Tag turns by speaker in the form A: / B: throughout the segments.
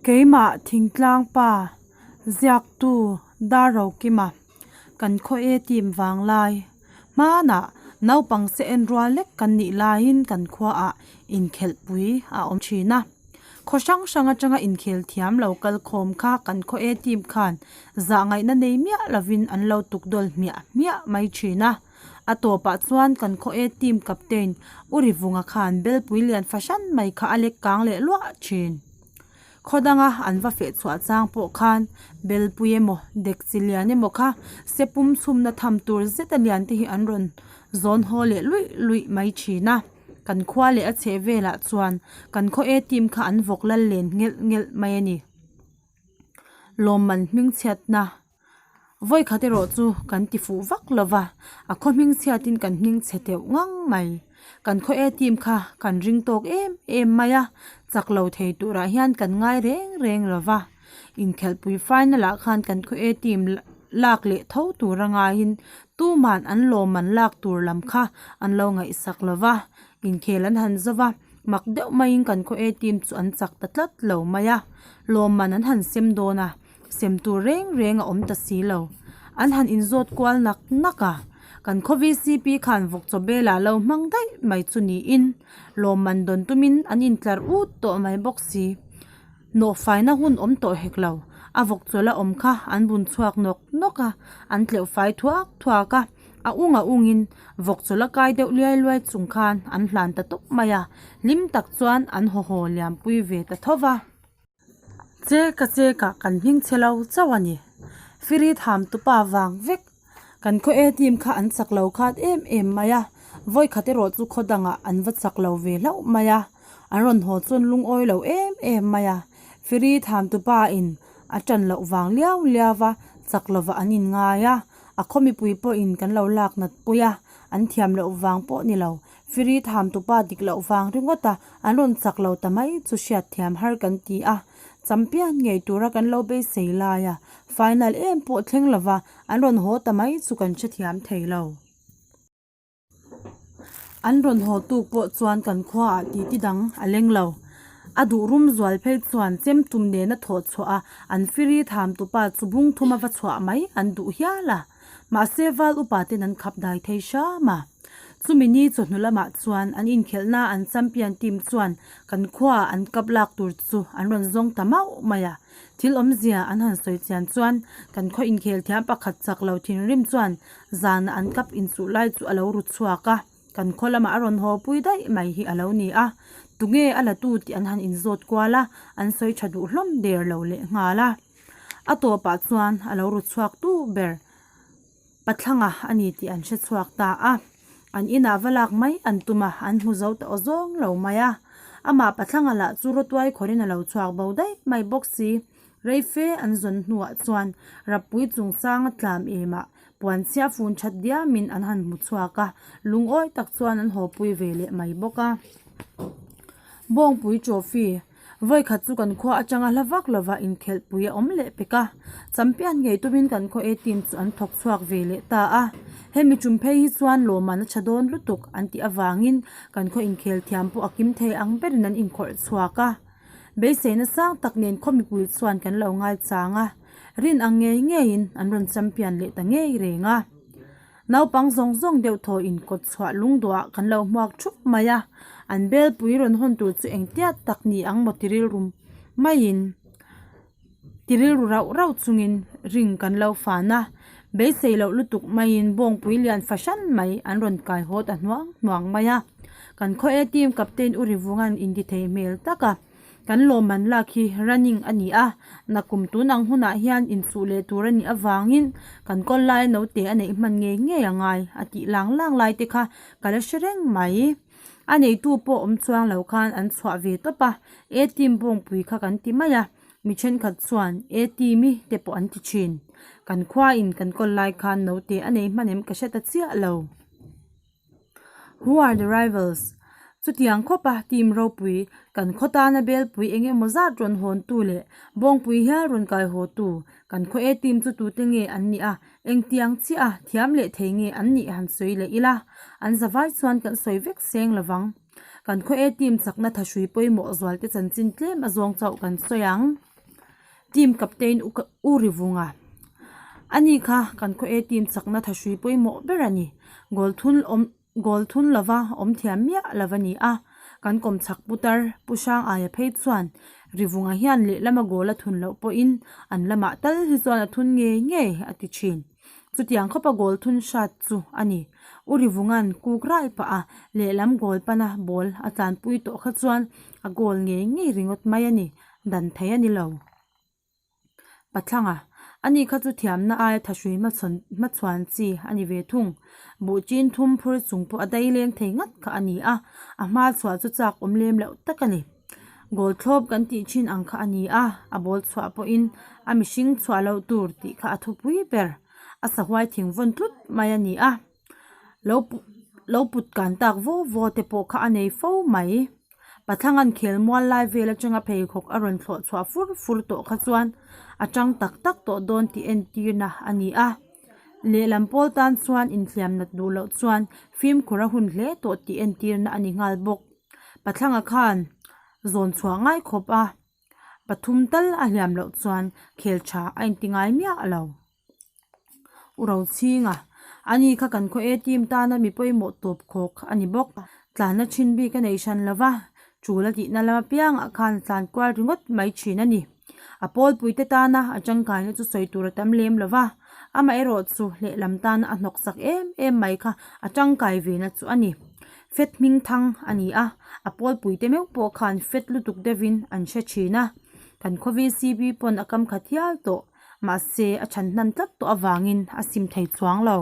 A: Keimah thingtlang pa ziaktu Darrokima kan khaw e team vanglai hmanah naupang se en rual lek kan nih laiin kan khuaah inkhelhpui a awm thin a. Khaw hrang hrang atanga inkhel thiam lo kal khawm kha kan khaw e team khan zah ngaihna nei miah lovin an lo tukdawl hmiah hmiah mai thin a. A tawpah chuan kan khaw e team captain U Rivunga khan belpui lian fahran mai kha a lek kang leh luah thin. Khaw danga an va feh chhuah chang pawh khan belpui emaw dekchi lian emaw kha se pum chhumna tham tur zeta lian te hi an rawn zawn haw leh luih luih mai thin a. Kan khua leh a chheh velah chuan kan khaw e team kha an vawk lal len ngelh ngelh mai a ni. Lawmman hmingchhiatna Vawikhat erawh chu kan ti fuh vak lo va, a khaw hmingchhiatin kan hming chhe teuh ngang mai. Kan khaw e team kha kan ring tawk em em mai a, chak lo thei turah hian kan ngai reng reng lo va. Inkhelhpui final ah khan kan khaw e team lak leh tho tur a ngaiin tuman an lawmman lak tur lam kha an lo ngaihsak lo va, inkhel an han zo va, mak deuh maiin kan khaw e team chu an chak ta tlat lo mai a, lawmman an han sem dawn a. Sem tur reng reng a awm ta si lo. An han inzawt kual nak nak a, kan khaw VCP khan vawk chaw bel ah lo hmang daih mai chu niin lawmman dawn tumin an intlar ut tawh mai bawk si. Nawhfaina hun awm tawh hek lo, a vawk chaw la awm kha an bun chhuak nawk nawk a, an tleuh fai thuak thuak a, a ung a ungin vawk chaw la kai deuh liai luai chung khan an hlan ta tawp mai a, hlim tak chuan an haw haw liampui ve ta tho va. Che ka che ka kan hming chhe lo chauh a ni. Firi tham tupa vang vek. Kan khaw e team kha an chak lo khat em em mai a, vawi khat erawh chu khaw dangah an va chak lo ve hlauh mai a, an rawn haw chuan lungawi lo em em mai a. Firi tham tupa in a tan loh vang liau liau va chak lova an in ngai a, a khaw mipui pawhin kan lo lak nat pui a, an thiam loh vang pawh ni lo. Firi tham tupa dik loh vang ringawt a, an rawn chak lo ta mai chu hriat thiam har kan ti a. Champion ngei tura kan lo beisei lai a, final em pawh thleng lova an rawn haw ta mai chu kan hrethiam thei lo. An rawn haw tuk pawh chuan kan khuaah titi dang a leng lo. A duh rum zual phei chuan chem tum nena thawh chhuah a, an firi tham tupa chu bung thuma va chhuah mai an duh hial a. Mahse val upa ten an khap dai thei hram a. Chumi ni chawhnu lamah chuan an inkhelhna an champion team chuan kan khuaah an cup lak tur chu an rawn zawng ta mauh mai a. Thil awmzia an han sawi chian chuan kan khaw inkhel thiam pakhat chak lo thinrim chuan zana an cup inchuh lai chu a lo ru chhuak a, kan khaw lamah a rawn haw pui daih mai hi a lo ni a. Tunge a la tu tih an han inzawt kual a, an sawi tha duh hlawm der lo lehnghal a. A tawpah chuan a lo ru chhuak tu ber Pathlanga a ni tih an hre chhuak ta a. An inah va lak mai an tum a, an hmu zo ta aw zawng lo mai a. Amah Pathlanga lah chu rawtuai khawrin a lo chhuak bo daih mai bawk si. Rei fe an zawn hnuah chuan Rappui chungchanga tlam emah puanchhia fun that diamin an han hmu chhuak a, lungawi tak chuan an hawpui ve leh mai bawk a. Bawngpui Trophy. Vawikhat chu kan khua atanga hla vak lova inkhelhpui a awm leh pek a, champion ngei tumin kan khaw A team chu an thawk chhuak ve leh ta a. Hemi tum phei hi chuan lawmman a tha dawn lutuk an tih avangin kan khaw inkhel thiam pawh a kim thei ang berin an inkhawrh chhuak a. Beiseina sang tak nen khaw mipui chuan kan lo ngaichang a, rin ang ngei ngeiin an rawn champion leh ta ngei reng a. Naupang zawng zawng deuh thaw in kawt chhuah lungduah kan lo hmuak thup mai a, an belpui rawn hawn tur chu engtiat tak ni ang maw ti rilru maiin ti rilru rauh rauh chungin ring kan lo fan a, beisei loh lutuk maiin bawngpui lian fahran mai an rawn kai haw ta hnuang hnuang mai a, kan khaw e team captain U Rivunga'n intithei hmel tak a. Kan lawmman lak hi running a ni a, nakum tun ang hunah hian inchuh leh tur a nih avangin kan kawl lai naute a neih hman ngei ngei a ngai a tih lang lang lai te kha ka la hre reng mai. A neitu pawh awm chuang lo khan an chhuah ve tawp a, A team bawngpui kha kan ti mai a, mi thenkhat chuan A team i te pawh an ti thin. Kan khuain kan kawl lai khan naute a nei hman em ka hre ta chiah lo. Who are the rivals? Chutiang khawpa team ropui, kan khaw tana belpui eng emaw zat rawn hawntu leh bawngpui hial rawn kai hawtu kan khaw e team chu tute nge an nih a, engtiang chiah a thiam leh thei nge an nih han sawi leh ila, an zavai chuan kan sawi vek seng lovang. Kan khaw e team chakna thahrui pawimawh zualte chanchin tlem a zawng chauh kan sawi ang. Team captain U Rivunga. Ani kha kan khaw A team chakna thahrui pawimawh ber a ni. Goal thun awm goal thun lova awm thiam miah lo a ni a. Kan kawm chhak putar Pu Hrang aia phei chuan Rivunga hian lehlama goal a thun loh pawhin an lamah tal hi chuan a thun ngei ngei a ti thin. Chutiang khawpa goal thun hrat chu a ni. U Rivunga'n kuk rai pah a, lehlam goal pana ball a tlanpui tawh kha chuan a goal ngei ngei ringawt mai a ni. Dan thei a ni lo. Pathlanga, Ani kha chu thiamna aia thahrui hmachhawn hmachhuan chi a ni ve thung. Buh chin thum phur chung pawh a dai leng thei ngat kha a ni a, a hma chhuah chu chak awm lem loh tak a ni. Goal thlawp kan tih thin ang kha a ni a, a ball chhuah pawhin a mihring chhuah loh tur tih kha a thupui ber. A sahuai thing vawn tlut mai a ni a, lo lo put kan tak vaw vaw te pawh kha a nei fo mai. Pathangan khel mual lai vel atanga pheikhawk a rawn thlawh chhuah fur fur tawh kha chuan a tang tak tak tawh dawn tih entirna a ni a. Lehlam pawl tan chuan inhliam nat duh loh chuan fimkhur a hun hle tawh tih entirna a ni nghal bawk. Pathlanga khan zawn chhuah ngai khawp a, pathum tal a hliam loh chuan khel tha a inti ngai miah lo. U Rochhinga, Ani kha kan khaw A team tana mi pawimawh tawp khawk a ni bawk. Tlanna thin bik a nei hran lo va, tul a tihna lam apiangah khan a tlan kual ringawt mai thin a ni. A pawlpuite tana a tangkaina chu sawi tur a tam lem lo va, amaherawh chu lehlam tana a hnawksak em em mai kha a tangkai vena chu a ni. Fet hming thang a ni a, a pawlpuite meuh pawh khan fet lutuk deuhin an hre thin a. Kan khaw VCB pawn a kam khat hial tawh. Mahse, a chhan hnan tlat tawh avangin a sim thei chuang lo.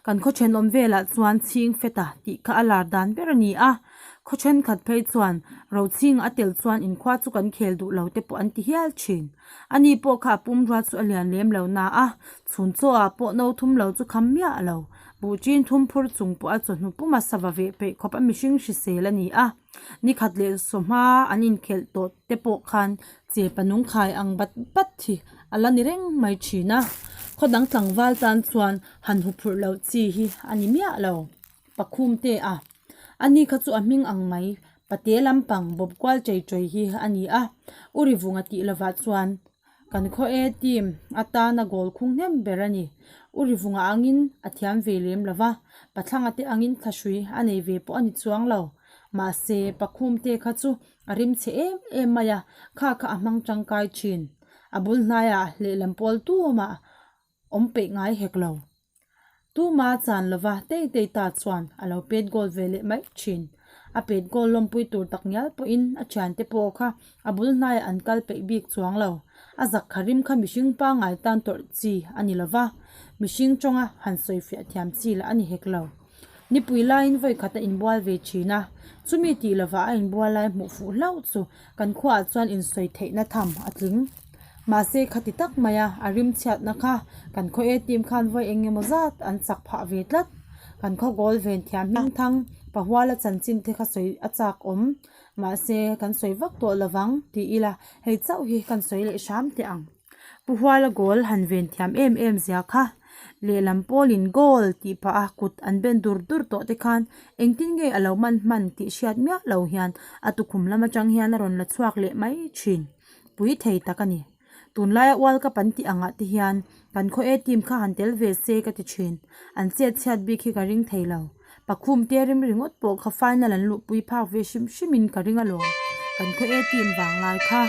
A: Kan khaw thenawm velah chuan chhing feta tih kha a lar dan ber a ni a. Khaw thenkhat phei chuan Rochhinga a tel chuan inkhua chu kan khel duh lo te pawh an ti hial thin. Ani pawh kha a pumrua chu a lian lem lo na a, chhun chaw ah pawh no thum lo chu kham miah lo. Buh chin thum phur chung pawh a chawhnu puma sava veh peih khawp a mihring hrisel a ni a. Ni khat leh sawhma an inkhelh tawh te pawh khan che panung khai ang bat bat hi a la ni reng mai thin a. Khaw dang tlangval tan chuan han hu phurh loh chi hi a ni miah lo. Pakhum te a. Ani kha chu a hming ang mai pate lampang bawp kual chei chei hi a ni a. U Rivunga tih lovah chuan Kan khaw A team atana goal khung hnem ber a ni. U Rivunga angin a thiam ve lem lo va, Pathlanga te angin thlahrui a nei ve pawh a ni chuang lo. Mahse, Pakhum te kha chu a rim chhe em em mai a, kha kha a hmang tangkai thin. A bul hnaiah lehlam pawl tumah awm peih ngai hek lo. Tuma chan lova tei tei ta chuan a lo pet goal ve leh mai thin. A pet goal lawmpui tur tak ngial pawhin a thiante pawh kha a bul hnaiah an kal peih bik chuang lo. A zak kha rim kha mihring pangngai tan tawrh chi a ni lova, mihring tawnga han sawifiah thiam chi lah a ni hek lo. Nipui laiin vawi khat a inbual ve thin a, chumi tih lovah a inbual lai hmuh fuh hlauh chu kan khuaah chuan insawi theihna tham a tling. Mahse khati tak maia a rim chhiatna kha kan khaw A team khan vawi eng emaw zat an chak phah ve tlat. Kan khaw goal ven thiam hming thang Pahuala chanchin te kha sawi a chak awm. Mahse kan sawi vak tawh lovang ti ila hei chauh hi kan sawi leh hram teh ang. Pu Huala goal han ven thiam em em zia kha. Lehlam pawlin goal tih pah a kut an ben dur dur tawh te khan engtin nge a lo man hman tih hriat miah lo hian a tukhum lam atang hian a rawn la chhuak leh mai thin. Pui thei tak a ni. Tunlaia World Cup an tih angah te hian kan khaw A team kha han tel ve se ka ti thin. An chet chhiat bik hi ka ring thei lo. Pakhum te rim ringawt pawh kha final an luhpui phak ve hrim hrimin ka ring alawm. Kan khaw A team vang lai kha.